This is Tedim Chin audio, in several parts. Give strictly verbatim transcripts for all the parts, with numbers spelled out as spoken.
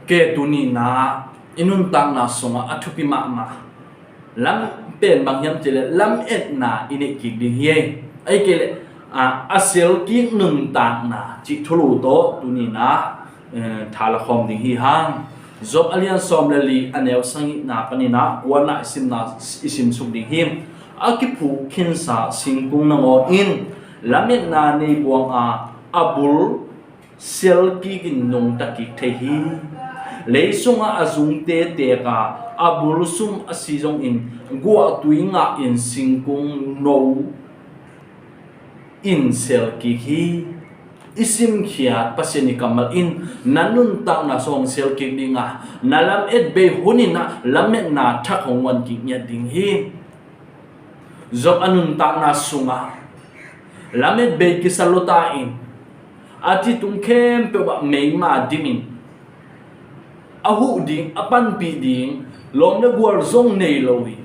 Ke tuni-in ah i nuntakna sungah a thupi mahmah lam pen bang hiam cih leh lametna i neih kik ding hi. Ahih kei leh a sel kik nuntakna cih thulu tawh tuni-in ah tha la khawm ding hi hang. Job a lian sawm le li a neu sagihna panin ah kuana i simna, i simsuk ding hi. A kiphuk khinsa singkung nangawn in lametna nei buang a, a bul sel kikin nungta kik thei hi. Lei sungah a zungte teek a, a bul sum a si zongin guahtui ngahin singkung no in sel kik hi. I simkhiat Pasian i kammal in na nuntakna sung sel kik ding a, na lamet bei hunin ah lametna thak hong guan kik ngiat ding hi. Job a nuntakna sungah lamet bei kisa lua ta in a ci tung khempeuh ah meima dimin a huh ding, a panpih ding lawm le gual zong nei lo in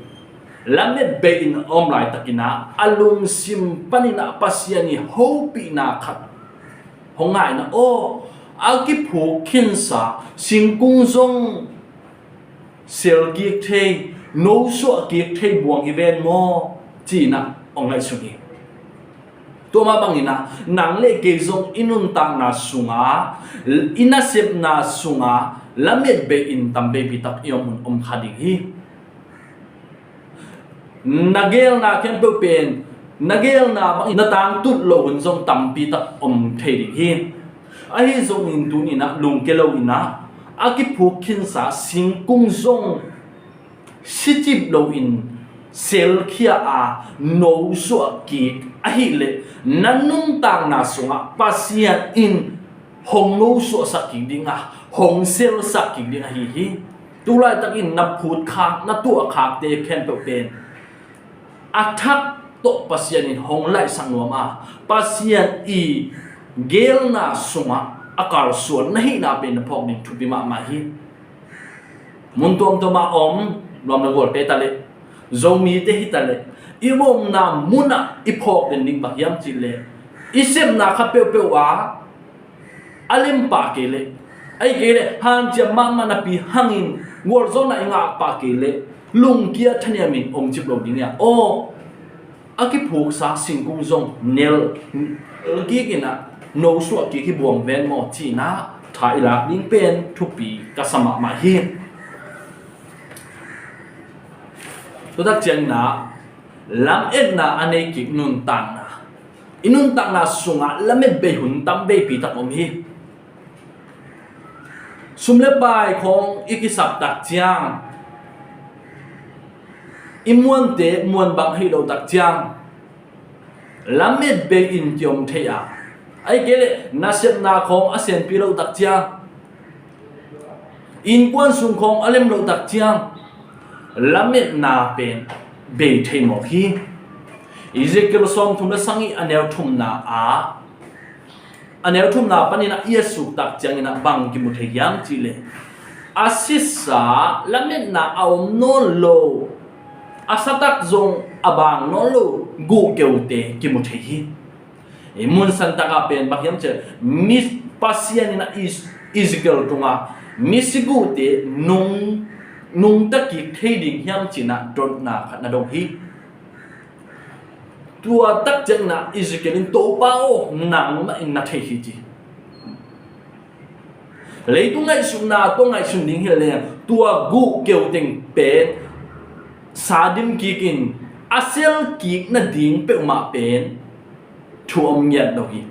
lamet bei in a om laitakin ah a lungsim panin ah Pasian i hopihna khat hong ngah in ah, aw, a kiphuk khinsa singkung zong sel kik thei, no suah kik thei buang hi ven maw, ci-in ah hong ngaihsun hi. Tua mah bangin ah nang le kei zong i nuntakna sungah, i nasepna sungah lamet bei in tam veipi tak i om hun om kha ding hi. Na geelna khempeuh pen na geelna bangin na tangtut loh hun zong tampi tak om thei ding hi. Ahi zongin tuni-in ah lungkia loin ah a kiphuk khinsa singkung zong sicip loin selkhia a no suah kik ahih leh na nuntakna sungah Pasian in hong no suahsak kik ding a, hong selsak kik ding ahi hi. Tulaitakin na phutkhak, na tuahkhakte khempeuh pen a thak tawh Pasian in hong laihsak nuam a, Pasian i geelna sungah a kalsuan na hihna pen na phawk ding thupi mahmah hi. Mun tuamtuam ah om, nuam le gualte ta leh, Zomite hi ta leh, i omna munah i phawk den ding bang hiam cih leh i sepna kha peuhpeuh ah a lem pah kei leh, ahih kei leh hanciam mahmah napi hangin gualzawhna i ngah pah kei leh lungkia thanemin om cip lo ding hi a, aw, a kiphuksa singkung zong nel kikin ah no suah kik hi buang ven maw, ci-in ah tha i lak ding pen thupi ka sa mahmah hi. Tutak ciangin ah lametna a nei kik nuntakna, i nuntakna sungah lamet bei hun tam veipi tak om hi. Sum le pai khawng i kisap tak ciang, i muante muan bang hih loh tak ciang lamet bei in kiom thei a, ahih kei leh nasepna khawng a senpi loh tak ciang, innkuan sung khawng a lem loh tak ciang lametna pen bei thei mawk hi. Ezekiel sawmthum le sagih a neu thumna ah, a neu thumna panin ah i a suk tak ciangin ah bang kimu thei hiam cih leh a sisa, lametna a om nawn lo, a satak zong a bang nawn lo guhkeute kimu thei hi. I mun santak ah pen bang hiam cih leh mi, Pasian in ah Is-, Ezekiel tungah misi guhte nung, nungta kik thei ding hiam ci-in ah dotna khat na dong hi. Tua tak ciangin ah Ezekiel in, Topa aw, nangmah in na thei hi, ci. Leitung ngaihsutna tawh ngaihsun ding hi leng tua guh keuteng pen sa dim kikin a sel kik nading peuhmah pen thu om ngiat lo hi.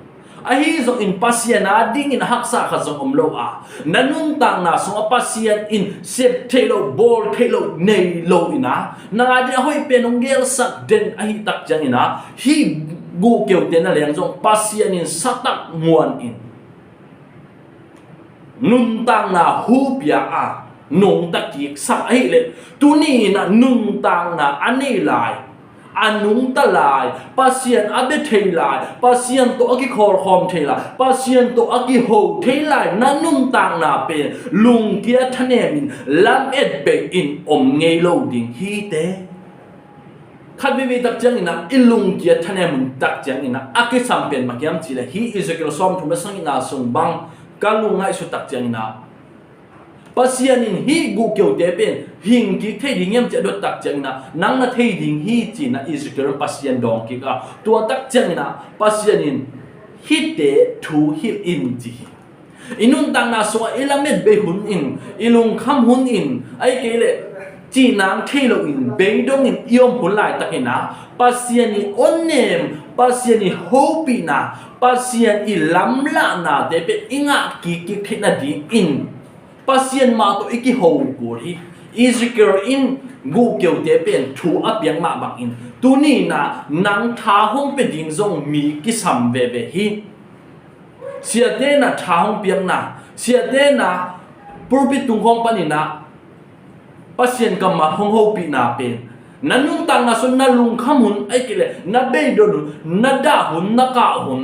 Ahi zongin Pasian a dingin a haksa khat zong om lo a, na nuntakna sungah Pasian in sep theih loh, bawl theih loh nei lo in ah, nang a ding a hoih pen hong gelsak den ahih tak ciangin ah, hih guh keute na leng zong Pasian in satak muan in nuntakna hu pia a, nungta kiksak ahih leh, tuni in ah nuntakna a nei lai, a nungta lai, Pasian a bia thei lai, Pasian tawh a kikhawlkhawm thei lai, Pasian tawh a kiho thei lai na nuntakna pen lungkia thanem in, lamet bei in om ngei lo ding hi te. Khat veivei tak ciangin ah i lungkia thanem hun tak ciangin ah a kisam pen bang hiam cih leh, hih Ezekiel sawmthum le sagihna sung bang ka lungngaihsut tak ciangin ah, Pasian in hih guhkeute pen hing kik thei ding hiam ci a dot tak ciangin ah, nang na thei ding hi ci-in ah Ezekiel in Pasian dawng kik a, tua tak ciangin ah Pasian in hihte thu hilh in ci hi. I nuntakna sungah i lamet bei hun in, i lungkham hun in, ahih kei leh cihnang thei loin, beidongin i om hun laitakin ah, Pasian i awnem, Pasian i hopihna, Pasian i lamlahnate pen i ngah kik kik theih nadingin Pasian mah tawh i kiho kul hi. Ezekiel in guhkeute pen thu a piak mah bangin tuni-in ah nang tha hong pia ding zong mi kisam veve hi. Siate in ah tha hong piakna, siate in ah pulpit tung khawng panin ah Pasian kammal hong hopihna pen na nuntakna sung, na lungkham hun, ahih kei leh na beidong hun, na dah hun, na kah hun,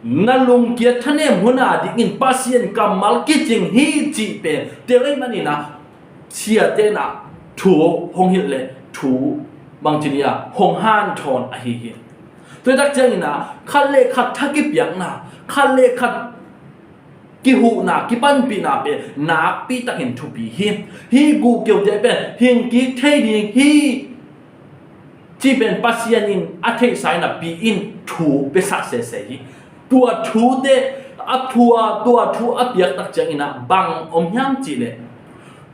na lungkiat thanem hun a dingin Pasian kammal kicing hi cih pen tel ahih manin ah siate in ah thu hong hilh leh thu bangci ni a hong hanthawn ahi hi. Tua tak ciangin ah khat le khat tha kipiakna, khat le khat kihuhna, kipanpihna pen nakpi takin thupi hi. Hih guhkeute pen hing kik thei ding hi cih pen Pasian in a theihsa in ah pi in thu piasak sese hi. Tua thute a thu a, tua thu a piak tak ciangin ah bang om hiam cih leh,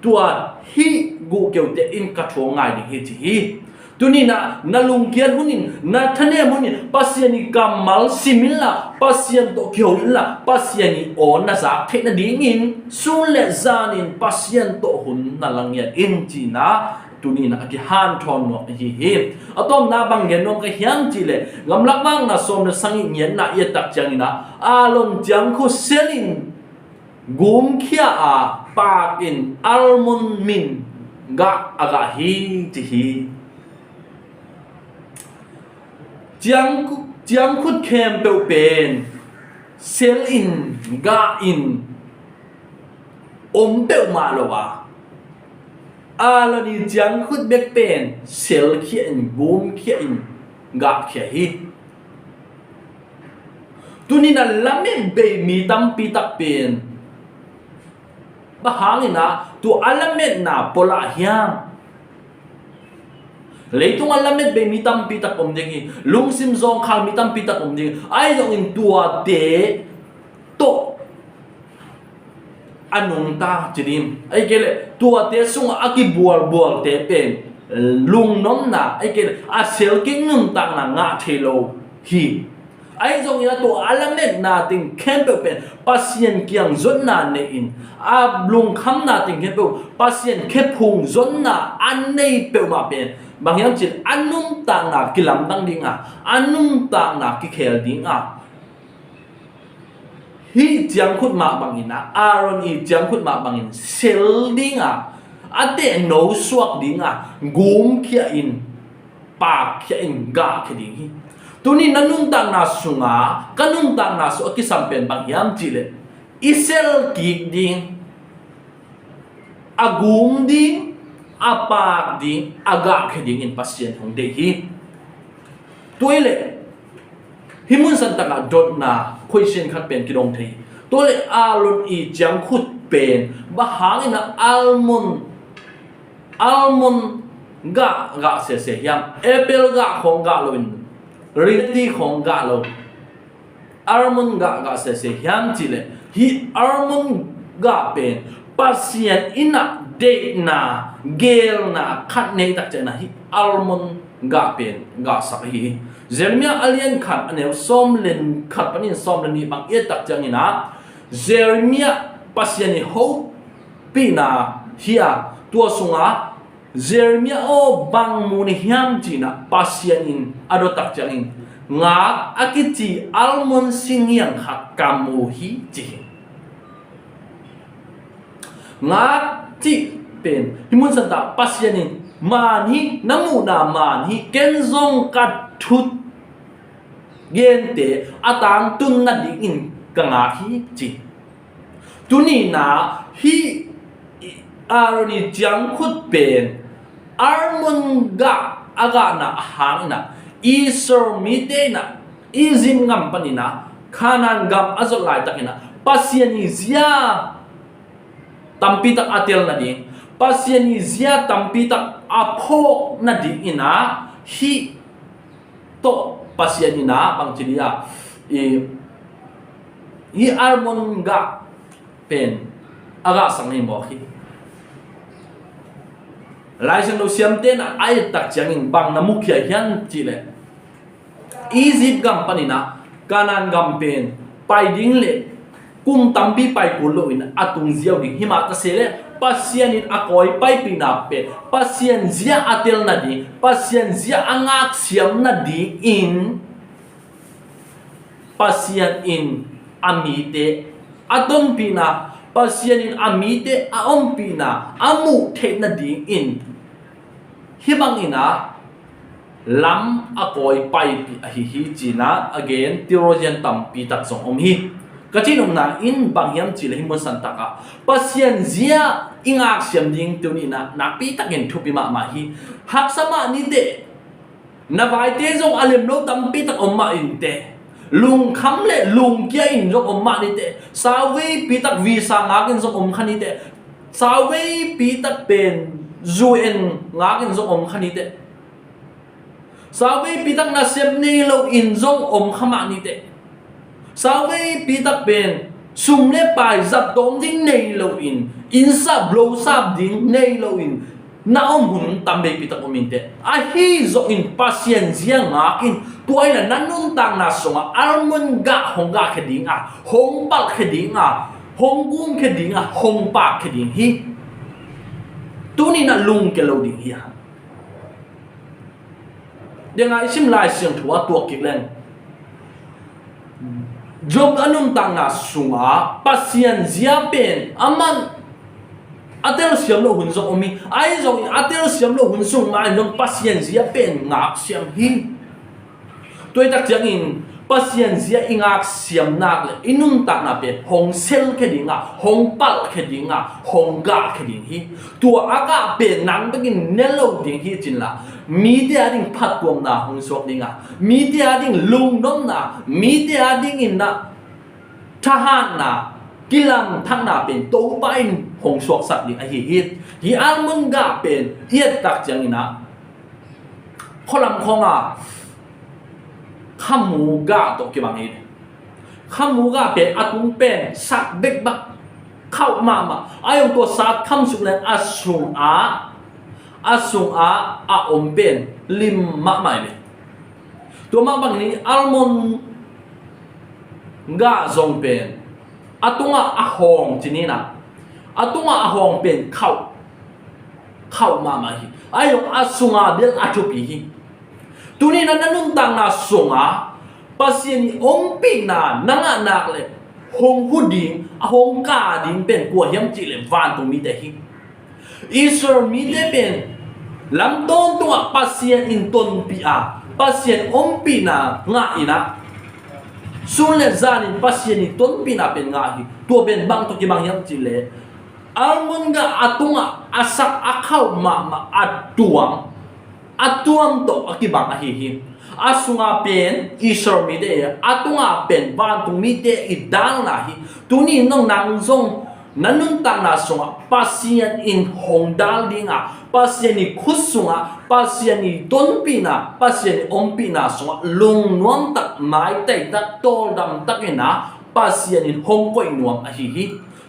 tua hih guhkeute in ka thu ngai ding hi ci hi. Tuni-in ah na lungkiat hun in, na thanem hun in Pasian i kammal sim inla, Pasian tawh kiho inla, Pasian i aw na zak theih nadingin sun le zanin Pasian tawh hun na la ngiat in ci-in ah tuni-in ah a kihanthawn nuam ahi hi. A tawpna bang gen nuam ka hiam cih leh, Gamlak Vakna sawm le sagih ngiatna i et tak ciangin ah Aaron ciangkhut sel in gumkhia a, paak in almond min gah a gah hi ci hi. Ciang, ciangkhut khempeuh pen sel in, gah in om peuhmah lo a, Aaron i ciangkhut bek pen selkhia in, gumkhia in, gahkhia hi. Tuni-in ah lamet bei mi tampi tak pen bang hangin ah tua a lametna pualah hiam? Leitungah lamet bei mi tampi tak om ding hi. Lungsim zawngkhal mi tampi tak om ding hi. Ahi zongin tuate tawh a nungta ci ding, ahih kei leh tuate sungah a kibualbualte pen lungnomna, ahih kei leh a selkik nuntakna ngah thei lo hi. Ahi zongin a tua a lametna teng khempeuh pen Pasian kiang zuatna nei-in, a lungkhamna teng khempeuh Pasian khephung zuatna a nei peuhmah pen bang hiam cih leh a nuntakna kilamdang ding a, a nuntakna kikhel ding a, hih ciangkhut mah bangin ah, Aaron i ciangkhut mah bangin sel ding a, a tehno suak ding a, gumkhia in, paakkhia in, gahkhia ding hi. Tuni na nuntakna sunga, ka nuntakna sung a kisam pen bang hiam cih leh, i selkik ding, a gum ding, a paak ding, a gahkhia dingin Pasian hong deih hi. Tua hi leh hih mun santakah dotna question khat pen kidong thei hi. Tua leh Aaron i ciangkhut pen bang hangin ah almond, almond gah gah sese hiam? Apple gah khawng gah loin, reality khawng gah lo, almond gah gah sese hiam cih leh, hih almond gah pen Pasian in ah deihna, geelna khat nei tak ciangin ah hih almond gah pen gahsak ahi hi. Jeremiah a lian khat, a neu sawm le khat panin sawm le nih bang i et tak ciangin ah, Jeremiah Pasian i hopihna hi a, tua sungah Jeremiah aw, bang mu na hiam ci-in ah Pasian in a dot tak ciangin, ngak a kici almond singiang khat ka mu hi ci hi. Ngak cih pen hih mun santakah Pasian in, man hi, na muhna man hi, ken zong ka thugente a tangtun nadingin ka ngak hi ci. Tuni-in ah hih Aaron i ciangkhut pen almond gah a gahna a hangin ah, Israel mite in ah Egypt gam panin ah Canaan gam a zot laitakin ah Pasian i zia tampi tak a tel nading, Pasian i zia tampi tak a phawk nading in ah, hih tawh Pasian in ah bangci dih ah, i, hih almond gah pen a gahsak ngei mawk hi. Laisiangtho siamte in ah a ettak ciangin bang na mukhia hiam cih leh, Egypt gam panin ah Canaan gam pen pai ding le kum tampi pai kul loin a tung ziau ding. Himah ta se leh Pasian in a kawi paipihna pen Pasian zia a tel nading, Pasian zia a ngaksiam nadingin Pasian in a mite a tonpihna, Pasian in a mite a ompihna a muh theih nadingin hih bangin ah lam a kawi paipih ahi hi ci-in ah a gen theologian tampi tak zong om hi. Ka cih nopna in bang hiam cih leh hih mun santak ah Pasian zia i ngaksiam ding tuni in ah nakpi takin thupi mahmah hi. Haksa mah ni teh, na vaite zong a lem lo tampi tak om mah in teh, lungkham le lungkia in zong om mah ni teh, sauveipi tak visa ngakin zong om kha ni teh, sauveipi tak pen U N ngakin zong om kha ni teh, sauveipi tak nasep nei loin zong om kha mah ni teh, sauveipi tak pen sum le pai zat tawm ding nei loin, inn sap lo sap ding nei loin na om hun tam veipi tak om in teh, ahi zongin Pasian zia ngakin, tua in ah na nuntakna sungah almond gah hong gahkhia ding a, hong palhkhia ding a, hong gumkhia ding a, hong pakkhia ding hi. Tuni in ah lungkia lo ding hi a. Deng a i sim Lai Siangtho a tuak kik leng, Job a nuntakna sungah Pasian zia pen a man a telsiam lo hun zong om hi. Ahi zongin a telsiam lo hun sung mah in zong Pasian zia pen ngaksiam hi. Tua i tak ciangin Pasian zia i ngaksiam nak le i nuntakna pen hong selkhia ding a, hong palhkhia ding a, hong gahkhia ding hi. Tua a gah pen nang bekin ne lo ding hi cin la, mite a ding phattuamna hong suak ding a, mite a ding lungnopna, mite a dingin ah thahatna, kilamthakna pen Topa in hong suaksak ding ahi hi. Hih almond gah pen i ettak ciangin ah khualam khawng a khamu gah tawh kibang hi. Khamu gah pen a tung pen sak bekbak, khauh mahmah. A hong tua sak kham suk leng a sungah, a sungah a om pen lim mahmah hi. Tua mah bangin almond gah zong pen a tungah a hawng ci ni in ah, a tungah a hawng pen khauh, khauh mahmah hi. Ahi zong a sunga bel a thupi hi. Tuni in ah na nuntakna sungah Pasian i ompihna na ngah nak le hong hu ding, a hong ka ding pen kua hiam cih leh vantung mite hi. Israel mite pen lam tawntungah Pasian in tonpih a, Pasian ompihna ngah in ah, sun le zanin Pasian in tonpihna pen ngah hi. Tua pen bang tawh kibang hiam cih leh, almond gah a tungah a sak a khauh mahmah a tuam, a tuam tawh a kibang ahi hi. A sunga pen Israel mite, a tunga pen vantung mite i dalna hi. Tuni in zong nang zong na nuntakna sungah Pasian in hong dal ding a, Pasian i khut sungah Pasian i tonpihna, Pasian i ompihna sungah lungnuam tak, maitai tak, tawldam takin ah Pasian in hong koih nuam ahi hi.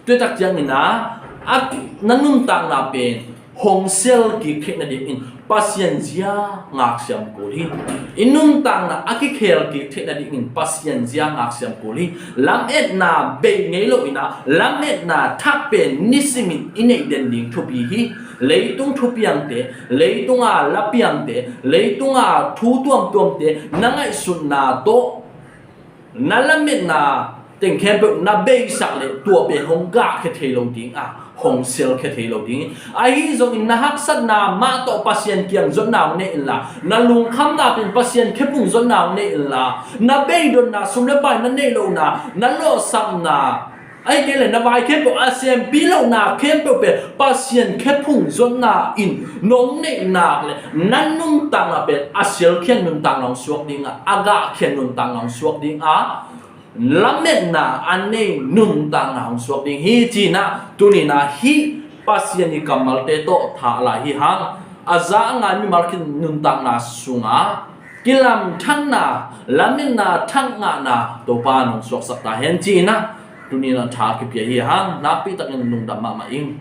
Tua i tak ciangin ah, a, na nuntakna pen hong sel kik theih nadingin Pasian zia ngaksiam kul hi. I nuntakna a kikhel kik theih nadingin Pasian zia ngaksiam kul hi. Lametna bei ngei lo in ah, lametna thak pen nisimin i neih den ding thupi hi. Leitung thupiangte, leitunga lapiangte, leitunga thu tuamtuamte na ngaihsutna tawh na lametna teng khempeuh na beisak leh tua pen hong gahkhia thei lo ding a, hong selkhia thei lo ding. Ahi zongin na haksatna mah tawh Pasian kiang zonna hong nei inla, na lungkhamna pen Pasian khephung zonna hong nei inla, na beidonna sum le pai na neih lohna, na lawhsapna, ahih kei leh na vai khempeuh a sempi lohna khempeuh pen Pasian khephung zonna in nong neih nak leh na nuntakna pen a selkhiat nuntakna hong suak ding a, a gahkhiat nuntakna hong suak ding a, lametna a nei nuntakna hong suak ding hi ci-in ah, tuni-in ah hih Pasian i kammalte tawh thah lai hi hang. A za a ngai mimal khit nuntakna sungah kilamdanna, lametna, thangahna Topa in hong suaksak ta hen ci-in ah, tuni-in ah tha kipia hi hang. Nakpi takin lungdam mahmah ing.